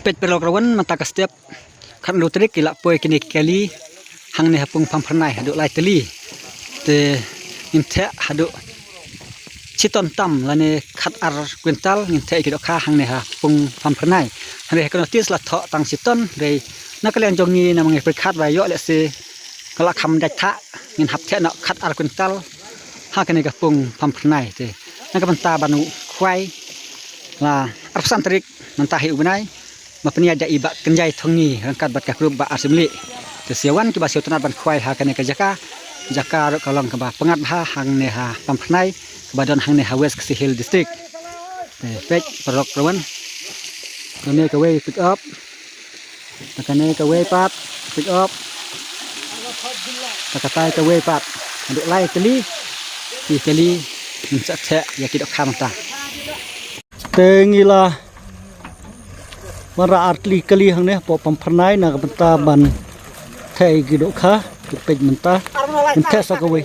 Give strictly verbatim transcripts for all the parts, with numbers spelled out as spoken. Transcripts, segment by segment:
Peit paralok rawan, mynta ka step khathynriew tarik ki la poi kine ki kali hangne ha pung Pamphyrnai haduh lai tylli. Te ngin theh haduh shi ton tam lane khatar kwintal ngin theh ïa ki dohkha hangne ha pung Pamphyrnai. Hynrei ha ka notice la thoh tang shi ton, hynrei na ka liang jong ngi namar ngi pyrkhat ba ïoh lehse ka la kham dait thah, ngin hap theh noh khatar kwintal ha kane ka pung Pamphyrnai. Te na ka bynta ban khwai, la arphew san tarik mynta hi u bnai, ma pynïaid da i Bah Kynjai Thongni ryngkat bad ka group Bah Arsimli. Te sa ïa wan kiba sngewtynnat ban khwai ha kane ka jaka, jaka ruh ka long kaba pyngngad bha hangne ha Pamphyrnai, kaba don hangne ha West Khasi Hills District. Te peit paralok rawan, kane kawei pick up, te kane kawei pat pick up, te katai kawei pat. Haduh lai tylli ki kali ngin sa theh ïa ki dohkha mynta. Te ngi la wanrah ar tylli kali hangne hapoh Pamphyrnai na ka bynta ban theh ïa ki dohkha. Te peit mynta ngin theh sa kawei.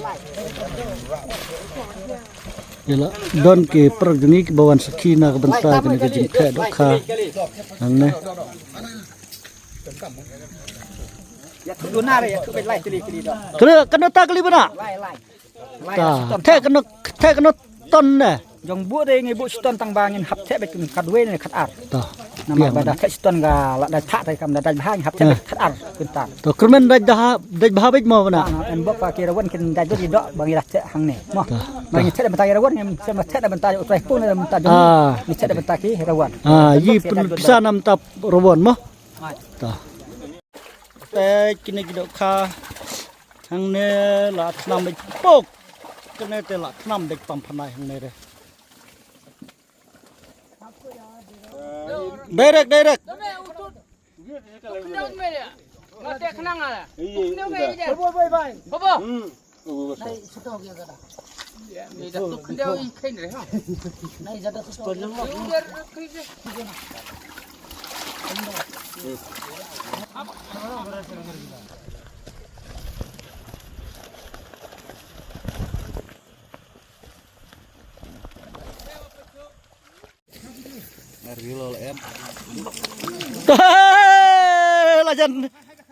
Ïa la don ki paralok jong ngi kiba wan sakhi na ka bynta kane ka jingtheh dohkha hangne. Kane, kane ta kali bana. Ta, theh kano, theh kano ton ne? Jong buh de ngi buh shi ton tang ba ngin hap theh beit khatwei ne khatar. Ta. Namar ba da theh shi ton ka la dait thah te kam da dait bha, ngin hap theh beit khatar kwintal. To kyrmen dait bha, dait bha beit mo bana. Em bok pa ki rawan kin dait beit i doh ba ngi la theh hangne mo. Ba ngi theh da mynta ki rawan, ngim theh da mynta u trai pun da mynta jong ngi theh da mynta ki rawan. Ah, yi pisa na mynta rawan mo. Ta. Te kine ki dohkha hangne la thnam beit pok. Kane te la thnam beit Pamphyrnai hangne re. Direct, direct. Lajan,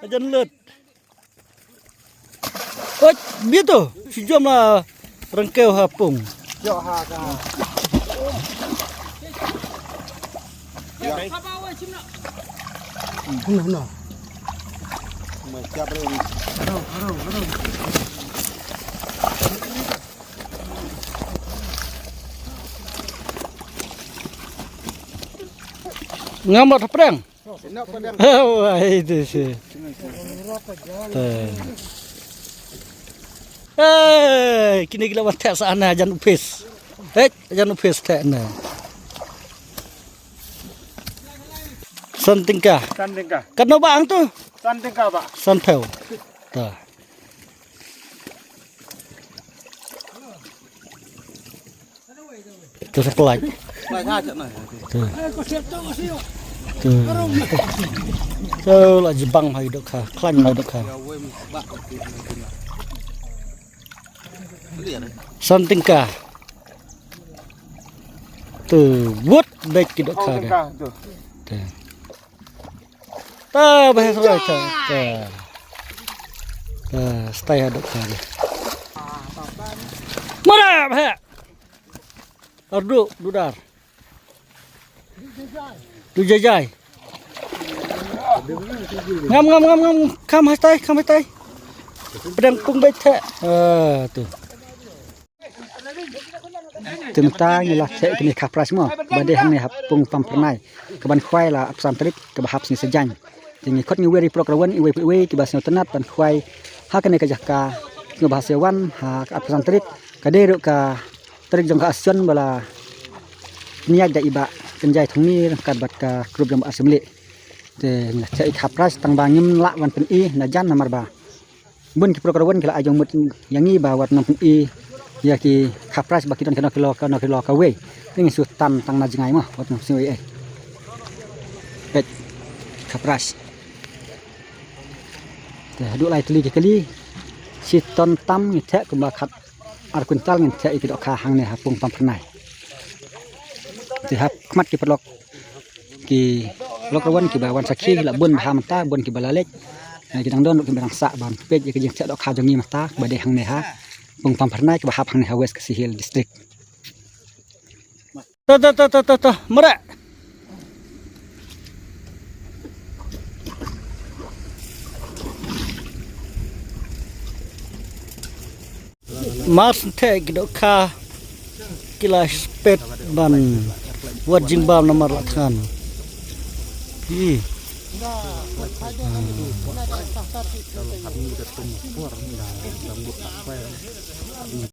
lajan lut. Oi, bia tu. Shu jom la rengkeu ha pung. Ngam ba thapreng. Oh, ai, tu si. Eh, kine ki la wan theh sa na jan upis. Eh, jan upis theh na. San tyngka. San tyngka. Katno ba ang tu? San tyngka ba. San phew. Ta. Tu sa klach. Tu. Tu. Tu la jibang hai dohkha, khlaiñ hai dohkha. San tyngka. Tu wut beit ki dohkha de. Tu. Ta ba he soi ta. Ta. Ta stai ha dohkha de. Mara ba he. Ardu dudar. Du jajai. Ngam ngam ngam ngam, kham hastai, kham hastai. Pdeng pung beit theh. Ah, tu. Te mynta ngi la theh kine kha prize mo ba dei hangne ha pung Pamphyrnai. Kaban khwai la arphew san tarik kaba hap sngi Saitjaiñ. Te ngi khot ngi wer ïa ki paralok rawan iwei pa iwei kiba sngewtynnat ban khwai ha kane ka jaka. Sngewbha sa wan ha ka arphew san tarik. Ka dei ruh ka tarik jong ka asion ba la pynïaid da i Bah Kynjai Thongni ryngkat bad ka group jong Bah Arsimlieh. Te ngi la theh ïa ki kha prize tang ba ngim lah wan pyni na jan namar ba bun ki paralok rawan ki la ai jingmut ïa ngi ba wat nang pyni ïa ki kha prize ba ki don kano kilo kano kilo kawei. Te ngi shu tan tang na jngai mo wat nang sngew ei ei. Peit kha prize. Te haduh lai tylli ki kali, shi ton tam ngi theh kumba khat ar kwintal ngin theh ïa ki dohkha hangne ha pung Pamphyrnai. Te ha khmat ki paralok ki Lok rawan kiba wan sakhi ki la bun bha mynta, bun kiba la leit. Eh, ki dang don ruh kiba dang sah ban peit ïa ka jingthiah dohkha jong ngi mynta ba dei hangne ha Pung Pamphyrnai kaba hap hangne ha West Khasi Hills District. To to to to to to mara. Mar shen te ki dohkha ki la spet ban wad jingbam namar la thngan. Hi.